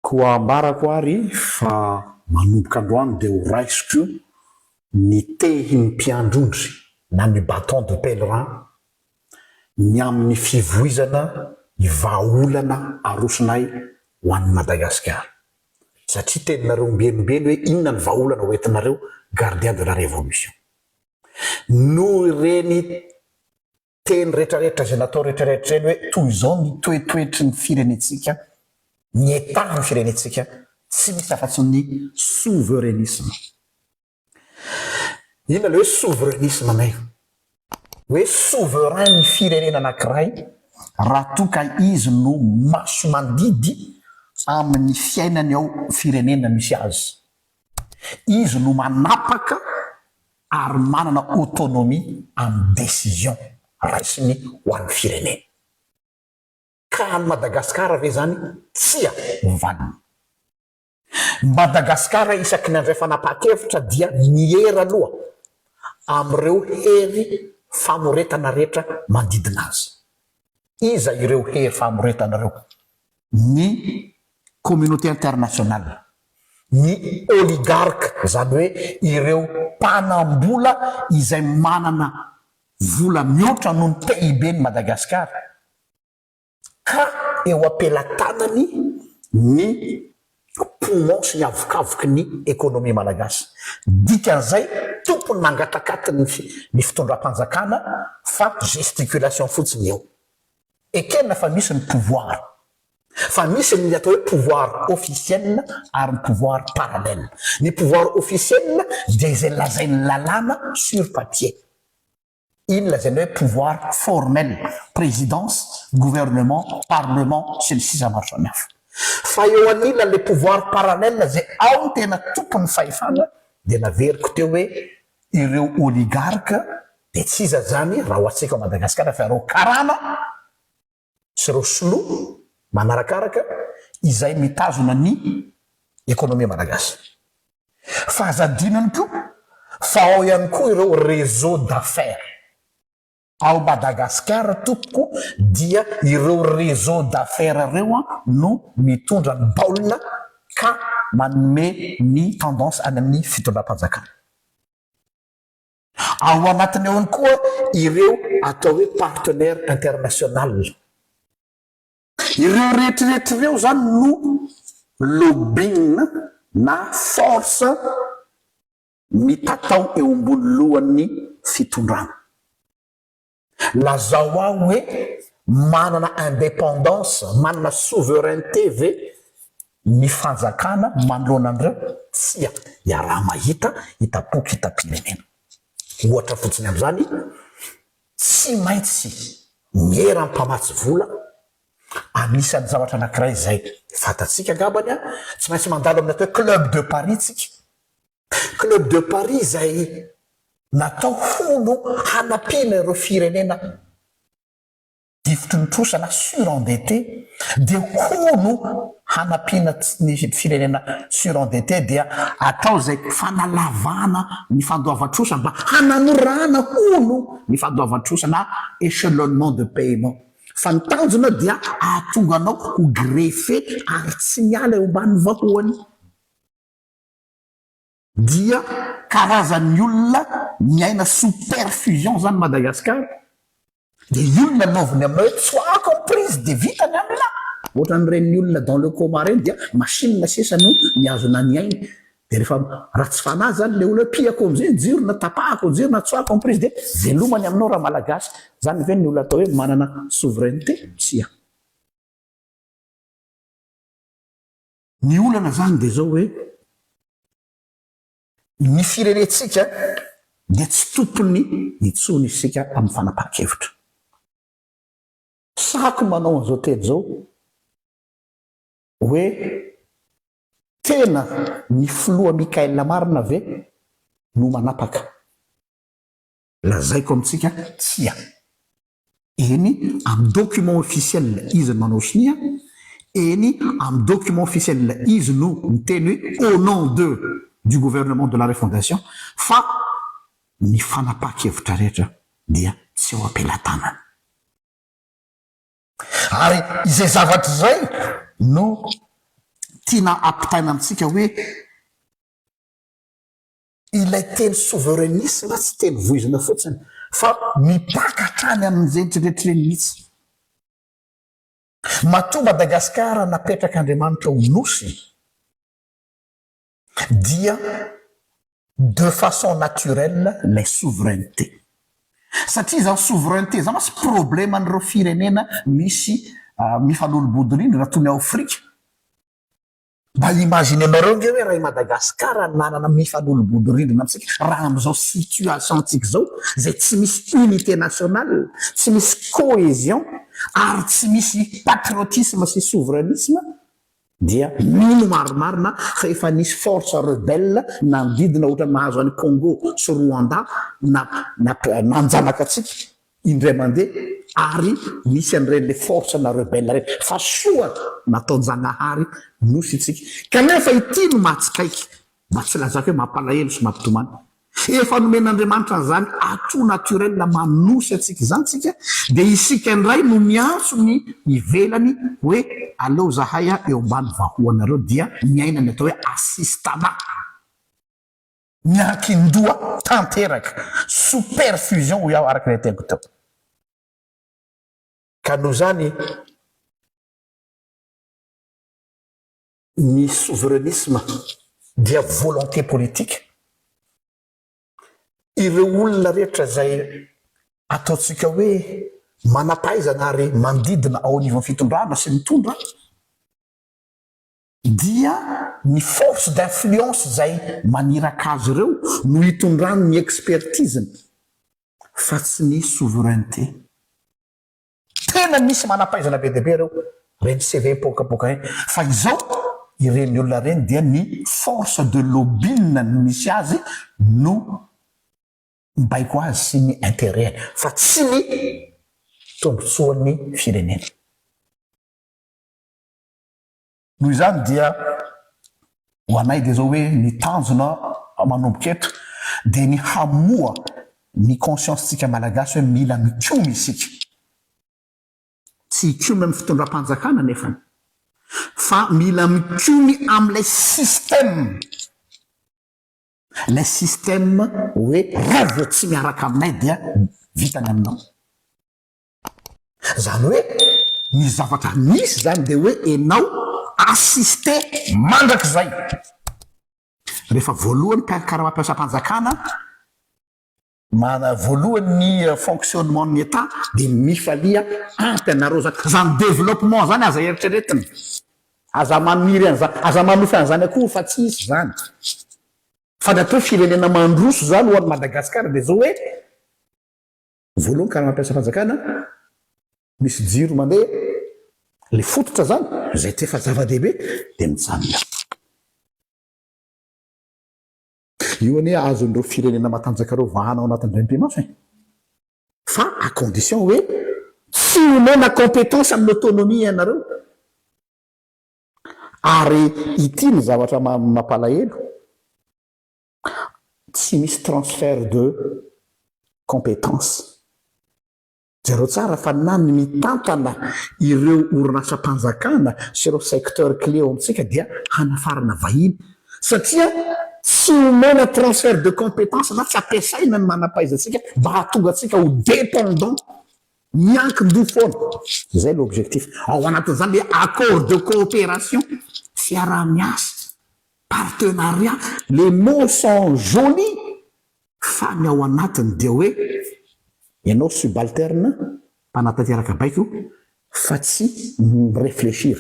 Koa ambarako ary fa manomboka androany dia ho raisiko ny tehin'ny mpiandry ondry na ny bâton de pèlerin ny amin'ny fivoizana ny vahaolana arosonay ho an'i Madagasikara. Satria teninareo ombieny ombieny hoe inona ny vahaolana ho entinareo gardien de la révolution. Noho ireny teny retraretra izay natao retraretra ireny hoe toy izao ny toetoetry ny firenentsika, ny état ny firenentsika, tsy misy afa-tsy ny souverainisme. Inona ilay hoe souverainisme nay? Hoe souverain ny firenena anankiray raha toa ka izy no maso mandidy amin'ny fiainany ao firenena misy azy. Izy no manapaka ary manana autonomie amin'ny décision raisiny ho an'ny firenena. Ka any Madagascar ve izany? Tsia ny valiny. Madagascar isaky ny handray fanapahan-kevitra dia miera aloha amin'ireo hery famoretana rehetra manodidina azy. Iza ireo hery famoretana ireo? Ny communauté internationale, ny oligarques, izany hoe ireo mpanam-bola izay manana vola mihoatra noho ny PIB-n'i Madagasikara, ka eo am-pelatanany ny poumon sy ny avokavoky ny ekonomia malagasy. Dikan'izay, tompony mangatakaty ny ny fitondram-panjakana fa gesticulation fotsiny eo. Ekena fa misy ny pouvoir. Fa misy ny atao hoe pouvoir officiel ary ny pouvoir parallèle. Ny pouvoir officiel dia izay lazain'ny lalàna sur papier. Iny lazaina hoe pouvoir formel, présidence, gouvernement, parlement, sy ny sisa maro samihafa. Fa eo anilan'ilay pouvoir parallèle izay ao ny tena tompon'ny fahefana dia naveriko teo hoe ireo oligarques dia tsy iza izany raha ho antsika ao Madagasikara fa ireo karana sy ireo sinoa manarakaraka izay mitazona ny ekonomia malagasy. Fa aza adino ihany koa fa ao ihany koa ireo réseau d'affaires. Ao Madagasikara tompoko dia ireo réseau d'affaires ireo no mitondra ny baolina ka manome ny tendance any amin'ny fitondram-panjakana. Ao anatiny ao ihany koa ireo atao hoe partenaire international. Ireo rehetrarehetra ireo izany no lobbying na force mitatao eo ambony lohan'ny fitondrana. Lazao ahy hoe manana indépendance, manana souveraineté ve ny fanjakana manoloana an'ireo? Tsia, iaraha-mahita, hitam-poko, hitam-pirenena. Ohatra fotsiny amin'izany, tsy maintsy miera ny mpamatsy vola, anisan'ny zavatra anankiray izay fantatsika angambany, tsy maintsy mandalo amin'ny atao hoe club de Paris tsika. Club de Paris izay natao hono hanampiana ireo firenena difotry ny trosa na surendetté dia hono hanampiana ny firenena surendetté dia atao izay fanalavana ny fandoavan-trosa mba hanamorana hono ny fandoavan-trosa na echelonnement de paiement fa ny tanjona dia ahatonga anao ho greffe ary tsy miala eo ambany vahoany. Dia karazan'ny olona miaina sous perfusion zany Madagascar, dia io no nanaoviny aminao hoe tsoahako ny prise dia vita ny an'lah, ohatran'ireny olona dans le coma ireny dia machine sisa no mihazona ny ainy, dia rehefa ratsy fanahy zany le olona hoe pihako amizay ny jiro na tapahako ny jiro na tsoahako ny prise dia veloma ny aminao ramalagasy, zany ve ny olona atao hoe manana souveraineté? Tsia. Ny olana zany dia zao hoe ny firenentsika dia tsy tompony intsony isika amin'ny fanapahan-kevitra. Sahako manao an'izao teny izao hoe tena ny filoha Mickaël marina ve no manapaka? Lazaiko amintsika tsia. Eny amin'ny document officiel izy no manao sonia, eny amin'ny document officiel izy no miteny hoe au nom de du gouvernement de la refondation fa ny fanapahan-kevitra rehetra dia tsy eo am-pelatanany. Ary izay zavatra izay no. tiana ampitaina amintsika hoe ilay teny souverainisme tsy teny voizina fotsiny fa mipaka hatrany amin'ireny rehetra ireny mihitsy. Matoa Madagasikara napetrak'Andriamanitra ho nosy dia de façon naturelle ilay souveraineté. Satria izany souveraineté izany mantsy problème an'ireo firenena misy mifanolo-bodirindrina toy ny ao Afrika. Mba imaginer-nareo nge hoe raha i Madagascar nanana mifanolo-bodirindrina amintsika raha amin'izao situation-tsika izao izay tsy misy unité nationale, tsy misy cohésion ary tsy misy patriotisme sy souverainisme dia mino marimarina fa efa nisy force rebelle nanodidina ohatran'ny mahazo an'i Congo sy Rwanda na nanjanaka antsika indray mandeha ary nisy an'ireny le force na rebelle ireny fa soa nataon-janahary nosy itsika kanefa ity no mahatsikaiky mba tsy lazako hoe mampalahelo sy mampitomany Efa nomen'Andriamanitra an'izany atout naturel manosy antsika izany tsika dia isika indray no miantso ny ivelany hoe aleo zahay eo ambany vahoanareo dia miaina ny atao hoe assistanat miankin-doha tanteraka, sous perfusion hoy aho araka ilay teniko teo. Ka noho izany Ny souverainisme dia volonté politique. Ireo olona rehetra izay ataontsika hoe manam-pahaizana ary mandidina ao anivon'ny fitondrana sy mitondra dia ny force d'influence izay maniraka azy ireo no itondrany ny expertise-ny fa tsy ny souveraineté. Tena misy manam-pahaizana be dia be ireo, ireny CV mipoakapoaka ireny. Fa izao, ireny olona ireny dia ny force de lobbying no misy azy no mibaiko azy sy ny intérêt-ny, fa tsy ny tombotsoan'ny firenena. Noho izany dia ho anay dia izao hoe ny tanjona manomboka eto dia ny hamoha ny conscience-tsika Malagasy hoe mila mikomy isika. Tsy hikomy amin'ny fitondram-panjakana anefany fa mila mikomy amin'ilay système, ilay système hoe raha vao tsy miaraka aminay dia vita ny aminao. Zany hoe ny zavatra misy zany de hoe enao assisté mandrakizay. Rehefa voalohany karamam-piasam-panjakana, mana voalohany ny fonctionnement ny Etat de mifalia ampy anareo zany. Zany développement zany aza eritreretina, aza maniry an'zany, aza manofy an'zany akory fa tsy hisy zany. Fa ny atao hoe firenena mandroso zany ho an'i Madagasikara de zao hoe. Voalohany karama mpiasam-panjakana, misy jiro mandeha, le fototra zany, zay tsy efa zava-dehibe dia mijanona. Io anie azon'ireo firenena matanjaka ireo vahana ao anatin'ny vmp-maso e! Fa à condition hoe tsy omena compétence amin'ny autonomie ianareo. Ary ity ny zavatra mampalahelo, Tsy misy transfert de compétence. Jereo tsara fa na ny mitantana ireo orinasam-panjakana sy ireo secteurs clés ao amintsika dia hanafarana vahiny satria tsy omena transfert de compétence na tsy ampiasaina ny manam-pahaizantsika mba hahatonga antsika ho dépendant, miankin-doha foana. Izay no objectif. Ao anatin'izany le accord de coopération, fiaraha-miasa. Partenariat, les mots sont jolis fa ny ao anatiny dia hoe ianao subalterne mpanatanteraka baiko fa tsy mi-reflechir.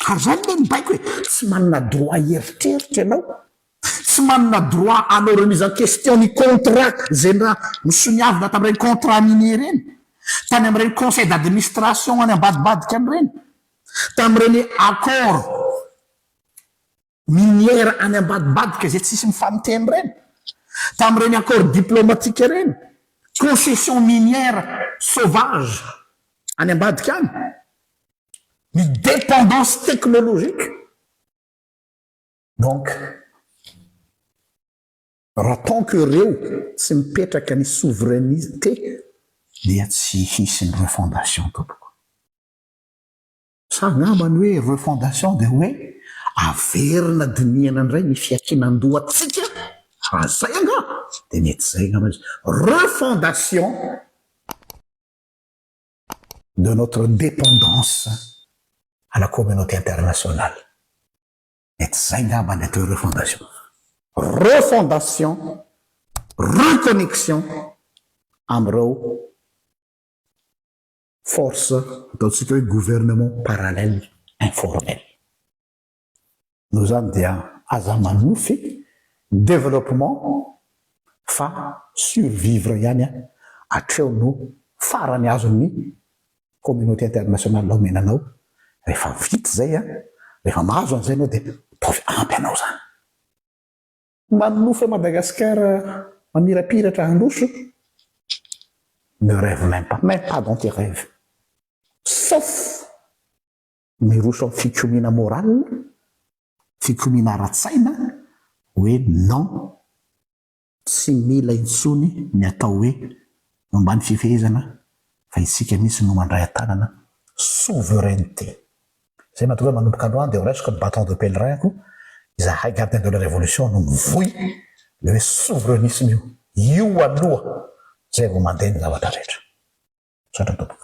Ary zany anie ny baiko e! Tsy manana droit hieritreritra ianao, tsy manana droit hanao remise en question ny contrat izay nosoniavina tamin'ireny contrat minier ireny, tany amin'ireny conseil d'administration any ambadibadika any ireny, tamin'ireny accord minière any ambadibadika izay tsisy mifamiteny ireny, tamin'ireny accord diplomatique ireny, concession minière sauvage any ambadika any, ny dépendance technologique. Donc raha tant que ireo tsy mipetraka ny souveraineté dia tsy hisy ny refondation tompoko. Sa angamba ny hoe refondation dia hoe Averina dinihana indray ny fiankinan-dohantsika, raha zay angaha dia mety zay angamba izy. Refondation de notre dépendance à la communauté internationale. Mety zay angamba ny atao hoe refondation. Refondation, reconnexion amin'ireo force ataontsika hoe gouvernement parallèle informel. Noho izany dia aza manofy développement fa survivre ihany hatreo no farany azon'ny communauté internationale omena anao. Rehefa vita izay, rehefa mahazo an'izay ianao, dia ataovy ampy anao zany. Manofy Madagasikara mamirapiratra handroso, ne rêve même pas, même pas dans tes rêves, sauf miroso amin'ny fikomiana morale, fikomiana ara-tsaina hoe non, tsy mila intsony ny atao hoe momba ny fifehezana fa isika mihitsy no mandray an-tanana, souveraineté. Zay mahatonga hoe manomboka androany dia horaisiko ny bâton de pèlerin-ko izahay gardien de la révolution no mivoy le hoe souverainisme io aloha zay vao mandeha ny zavatra rehetra. Misaotra tompoko.